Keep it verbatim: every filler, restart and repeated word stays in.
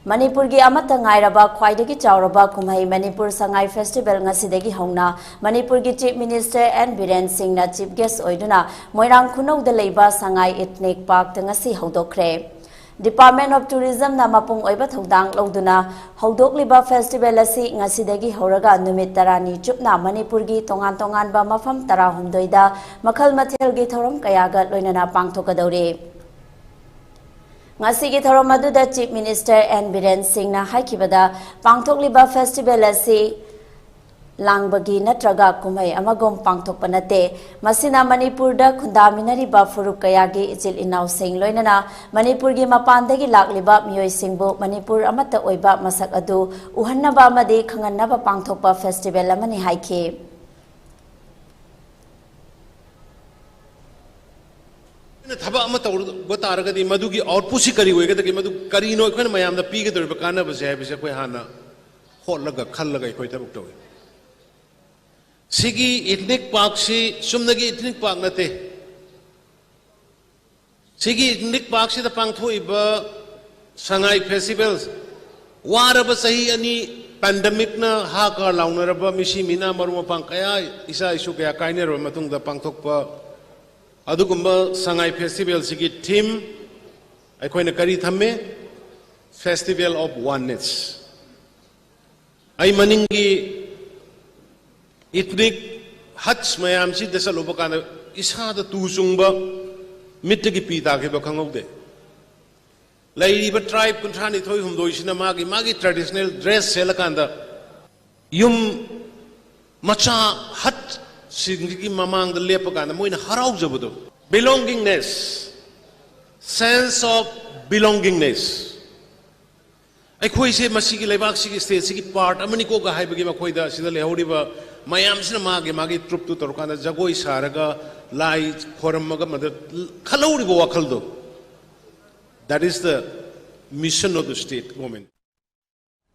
ꯃꯅꯤꯄꯨꯔꯒꯤ ꯑꯃꯠꯇ ꯉꯥꯏꯔꯕ ꯈ꯭ꯋꯥꯏꯗꯒꯤ ꯆꯥꯎꯔꯕ ꯀꯨꯝꯍꯩ ꯃꯅꯤꯄꯨꯔ ꯁꯉꯥꯏ ꯐꯦꯁꯇꯤꯚꯦꯜ ꯉꯁꯤꯗꯒꯤ ꯍꯧꯅ ꯃꯅꯤꯄꯨꯔꯒꯤ ꯆꯤꯐ ꯃꯤꯅꯤꯁꯇꯔ ꯑꯦꯟ ꯕꯤꯔꯦꯟ ꯁꯤꯡꯅ ꯆꯤꯐ ꯒꯦꯁ ꯑꯣꯏꯗꯨꯅ ꯃꯣꯏꯔꯥꯡ ꯈꯨꯅꯧꯗ ꯂꯩꯕ ꯁꯉꯥꯏ ꯏꯊꯅꯤꯛ ꯄꯥꯔꯛꯇ ꯉꯁꯤ ꯍꯧꯗꯣꯛꯈ꯭ꯔꯦ꯫ ꯗꯤꯄꯥꯔꯠꯃꯦꯟ ꯑꯣꯐ ꯇꯨꯔꯤꯖꯝꯅ ꯃꯄꯨꯡ ꯑꯣꯏꯕ ꯊꯧꯗꯥꯡ ꯂꯧꯗꯨꯅ ꯍꯧꯗꯣꯛꯂꯤꯕ ꯐꯦꯁꯇꯤꯚꯦꯜ ꯑꯁꯤ ꯉꯁꯤꯗꯒꯤ ꯍꯧꯔꯒ ꯅꯨꯃꯤꯠ ꯇꯔꯥꯅꯤ ꯆꯨꯞꯅ ꯃꯅꯤꯄꯨꯔꯒꯤ ꯇꯣꯉꯥꯟ ꯇꯣꯉꯥꯟꯕ ꯃꯐꯝ ꯇꯔꯥꯍꯨꯝꯗꯣꯏꯗ ꯃꯈꯜ ꯃꯊꯦꯜꯒꯤ ꯊꯧꯔꯝ ꯀꯌꯥꯒ ꯂꯣꯏꯅꯅ ꯄꯥꯡꯊꯣꯛꯀꯗꯧꯔꯤ꯫ ꯉꯁꯤꯒꯤ ꯊꯧꯔꯝ ꯑꯗꯨꯗ ꯆꯤꯐ ꯃꯤꯅꯤꯁꯇꯔ ꯑꯦꯟ ꯕꯤꯔꯦꯟ ꯁꯤꯡꯅ ꯍꯥꯏꯈꯤꯕꯗ, ꯄꯥꯡꯊꯣꯛꯂꯤꯕ ꯐꯦꯁꯇꯤꯚꯦꯜ ꯑꯁꯤ ꯂꯥꯡꯕꯒꯤ ꯅꯠꯇ꯭ꯔꯒ ꯀꯨꯝꯍꯩ ꯑꯃꯒꯨꯝ ꯄꯥꯡꯊꯣꯛꯄ ꯅꯠꯇꯦ꯫ ꯃꯁꯤꯅ ꯃꯅꯤꯄꯨꯔꯗ ꯈꯨꯟꯗꯥꯃꯤꯟꯅꯔꯤꯕ ꯐꯨꯔꯨꯞ ꯀꯌꯥꯒꯤ ꯏꯆꯤꯜ ꯏꯅꯥꯎꯁꯤꯡ, ꯂꯣꯏꯅꯅ ꯃꯅꯤꯄꯨꯔꯒꯤ ꯃꯄꯥꯟꯗꯒꯤ ꯂꯥꯛꯂꯤꯕ ꯃꯤꯑꯣꯏꯁꯤꯡꯕꯨ ꯃꯅꯤꯄꯨꯔ ꯑꯃꯠꯇ ꯑꯣꯏꯕ ꯃꯁꯛ ꯑꯗꯨ ꯎꯍꯟꯅꯕ ꯑꯃꯗꯤ ꯈꯪꯍꯟꯅꯕ ꯄꯥꯡꯊꯣꯛꯄ ꯐꯦꯁꯇꯤꯚꯦꯜ ꯑꯃꯅꯤ ꯍꯥꯏꯈꯤ꯫ ꯑꯩꯈꯣꯏꯅ ꯊꯕꯛ ꯑꯃ ꯇꯧꯕ ꯇꯥꯔꯒꯗꯤ ꯃꯗꯨꯒꯤ ꯑꯥꯎꯠꯄꯨꯠꯁꯤ ꯀꯔꯤ ꯑꯣꯏꯒꯗꯒꯦ, ꯃꯗꯨ ꯀꯔꯤꯅꯣ ꯑꯩꯈꯣꯏꯅ ꯃꯌꯥꯝꯗ ꯄꯤꯒꯗꯧꯔꯤꯕ ꯀꯥꯟꯅꯕꯁꯦ ꯍꯥꯏꯕꯁꯦ ꯑꯩꯈꯣꯏ ꯍꯥꯟꯅ ꯍꯣꯠꯂꯒ ꯈꯜꯂꯒ ꯑꯩꯈꯣꯏ ꯊꯕꯛ ꯇꯧꯏ꯫ ꯁꯤꯒꯤ ꯏꯊꯅꯤꯛ ꯄꯥꯔꯛꯁꯤ ꯆꯨꯝꯅꯒꯤ ꯏꯊꯅꯤꯛ ꯄꯥꯔꯛ ꯅꯠꯇꯦ꯫ ꯁꯤꯒꯤ ꯏꯊꯅꯤꯛ ꯄꯥꯔꯛꯁꯤꯗ ꯄꯥꯡꯊꯣꯛꯏꯕ ꯁꯉꯥꯏ ꯐꯦꯁꯇꯤꯚꯦꯜ, ꯋꯥꯔꯕ ꯆꯍꯤ ꯑꯅꯤ, ꯄꯦꯟꯗꯦꯃꯤꯛꯅ ꯍꯥ ꯀꯥ ꯂꯥꯎꯅꯔꯕ ꯃꯤꯁꯤ ꯃꯤꯅꯥ ꯃꯔꯨꯞ ꯃꯄꯥꯡ ꯀꯌꯥ, ꯏꯆꯥ ꯏꯁꯨ ꯀꯌꯥ ꯀꯥꯏꯅꯔꯕ ꯃꯇꯨꯡꯗ ꯄꯥꯡꯊꯣꯛꯄ ꯑꯗꯨꯒꯨꯝꯕ ꯁꯉꯥꯏ ꯐꯦꯁꯇꯤꯚꯦꯜꯁꯤꯒꯤ ꯊꯤꯝ ꯑꯩꯈꯣꯏꯅ ꯀꯔꯤ ꯊꯝꯃꯦ? Festival of Oneness꯫ ꯑꯩ ꯃꯅꯤꯡꯒꯤ ꯏꯊꯅꯤꯛ ꯍꯠꯁ ꯃꯌꯥꯝꯁꯤꯗ ꯆꯠꯂꯨꯕ ꯀꯥꯟꯗ ꯏꯁꯥꯗ ꯇꯨ ꯆꯨꯡꯕ, ꯃꯤꯠꯇꯒꯤ ꯄꯤ ꯇꯥꯈꯤꯕ ꯈꯪꯍꯧꯗꯦ꯫ ꯂꯩꯔꯤꯕ ꯇ꯭ꯔꯥꯏꯕ ꯀꯨꯟꯊ꯭ꯔꯥ ꯅꯤꯊꯣꯏ ꯍꯨꯝꯗꯣꯏꯁꯤꯅ ꯃꯥꯒꯤ ꯃꯥꯒꯤ ꯇ꯭ꯔꯦꯗꯤꯁꯅꯦꯜ ꯗ꯭ꯔꯦꯁ ꯁꯦꯠꯂꯀꯥꯟꯗ ꯌꯨꯝ ꯃꯆꯥ ꯍꯠꯁꯤꯡꯁꯤꯒꯤ ꯃꯃꯥꯡꯗ ꯂꯦꯞꯄ ꯀꯥꯟꯗ ꯃꯣꯏꯅ ꯍꯔꯥꯎꯖꯕꯗꯣ, belongingness, sense of belongingness꯫ ꯑꯩꯈꯣꯏꯁꯦ ꯃꯁꯤꯒꯤ ꯂꯩꯕꯥꯛꯁꯤꯒꯤ, ꯁ꯭ꯇꯦꯠꯁꯤꯒꯤ ꯄꯥꯔꯠ ꯑꯃꯅꯤꯀꯣꯒ ꯍꯥꯏꯕꯒꯤ ꯃꯈꯣꯏꯗ ꯁꯤꯗ ꯂꯩꯍꯧꯔꯤꯕ ꯃꯌꯥꯝꯁꯤꯅ ꯃꯥꯒꯤ ꯃꯥꯒꯤ ꯇ꯭ꯔꯨꯞꯇꯨ ꯇꯧꯔꯀꯥꯟꯗ ꯖꯒꯣꯏ ꯁꯥꯔꯒ, ꯂꯥꯏ ꯈꯣꯏꯔꯝꯃꯒ ꯃꯗꯨ ꯈꯜꯍꯧꯔꯤꯕ ꯋꯥꯈꯜꯗꯣ, that is the mission of the state government꯫